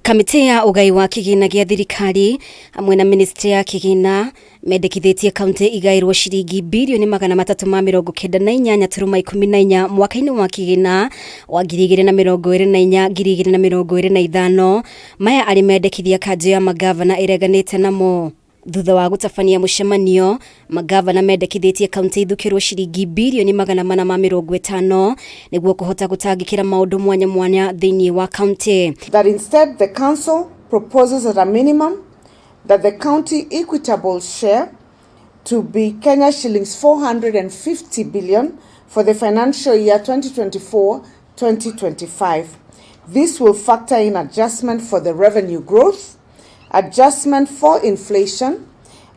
Kamĩtĩ ya ũgai wa kĩgĩna gĩa thirikari hamwe na ministry ya kĩgĩna mendekithĩtie kaunti igaĩrwo ciringi birioni 398.14 mwaka-inĩ wa kĩgĩna wa 2024 2025. Maya arĩ mendekithia kanjũ ya magavana ĩreganĩte namo. Thutha wa gũtabania mũcemanio, magavana mendekithĩtie kaunti ithukĩrwo ciringi birioni 450 nĩguo kũhota gũtangĩkĩra maũndũ mwanya mwanya thĩinĩ wa kaunti. That instead the council proposes at a minimum that the county equitable share to be Kenya shillings 450 billion for the financial year 2024-2025. This will factor in adjustment for the revenue growth, adjustment for inflation,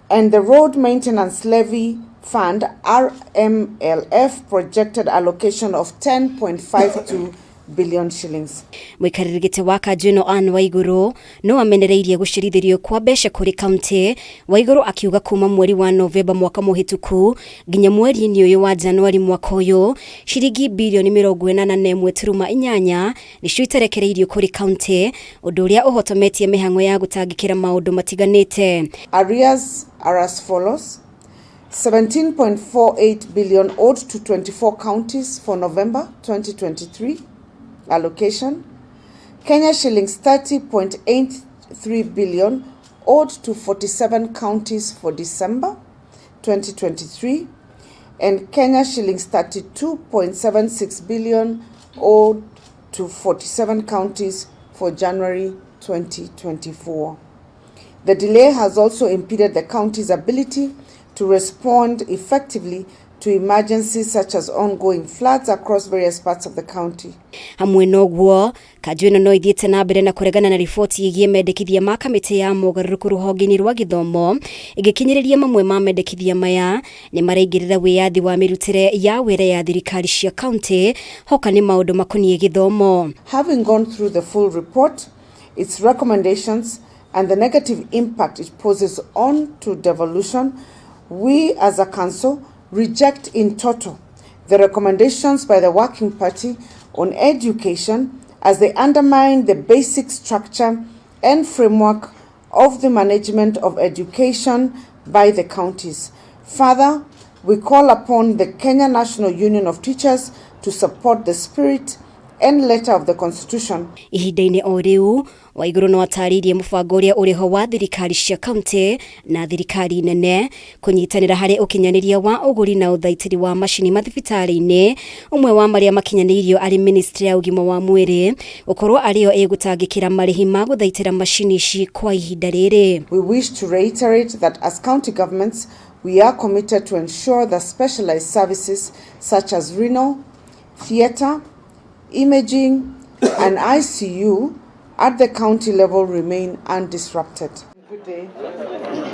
and the Road Maintenance Levy Fund RMLF projected allocation of 10.52 billion shillings. Mũikarĩri gĩtĩ wa kanjũ ĩno Anne Waigũrũ no amenereirie gũcerithĩrio kwa mbeca kũrĩ kaunti. Waigũrũ akiuga kuma mweri wa Novemba mwaka mũhĩtũku nginya mweri-inĩ ũyũ wa Januari mwaka ũyũ, ciringi birioni 81.8 nĩcio itarekereirio kũrĩ kaunti, ũndũ ũrĩa ũhotometie mĩhang'o ya gũtangĩkĩra maũndũ matiganĩte. Arrears are as follows: 17.48 billion owed to 24 counties for November 2023 allocation, Kenya shillings 30.83 billion owed to 47 counties for December 2023, and Kenya shillings 32.76 billion owed to 47 counties for January 2024. The delay has also impeded the county's ability to respond effectively to emergencies such as ongoing floods across various parts of the county. Hamwe noguo, kanjũ ĩno no ithiĩte na mbere na kũregana na riboti ĩgiĩ mendekithia ma kamĩtĩ ya mogarũrũku rũhonge-inĩ rwa gĩthomo, ĩgĩkinyĩrĩria mamwe ma mendekithia maya nĩ maraingĩrĩra wĩyathi wa mĩrutĩre ya wĩra ya thirikari cia kaunti hoka nĩ maũndũ makoniĩ gĩthomo. Having gone through the full report, its recommendations, and the negative impact it poses on to devolution, we as a council reject in toto the recommendations by the Working Party on Education, as they undermine the basic structure and framework of the management of education by the counties. Further, we call upon the Kenya National Union of Teachers to support the spirit and letter of the Constitution. Ihinda-inĩ o rĩu, Waigũrũ no atarĩirie mũbango ũrĩa ũrĩho wa thirikari cia kaunti na thirikari nene kũnyitanĩra harĩ ũkinyanĩria wa ũgũri na ũthaitĩri wa macini mathibitarĩ-inĩ, ũmwe wa marĩa makinyanĩirio arĩ ministry ya ũgima wa mwĩrĩ gũkorwo arĩyo ĩgũtangĩkĩra marĩhi ma gũthaitĩra macini ici kwa ihinda rĩrĩ. We wish to reiterate that as county governments, we are committed to ensure that specialized services such as renal, theatre, imaging, and ICU at the county level remain undisrupted. Good day.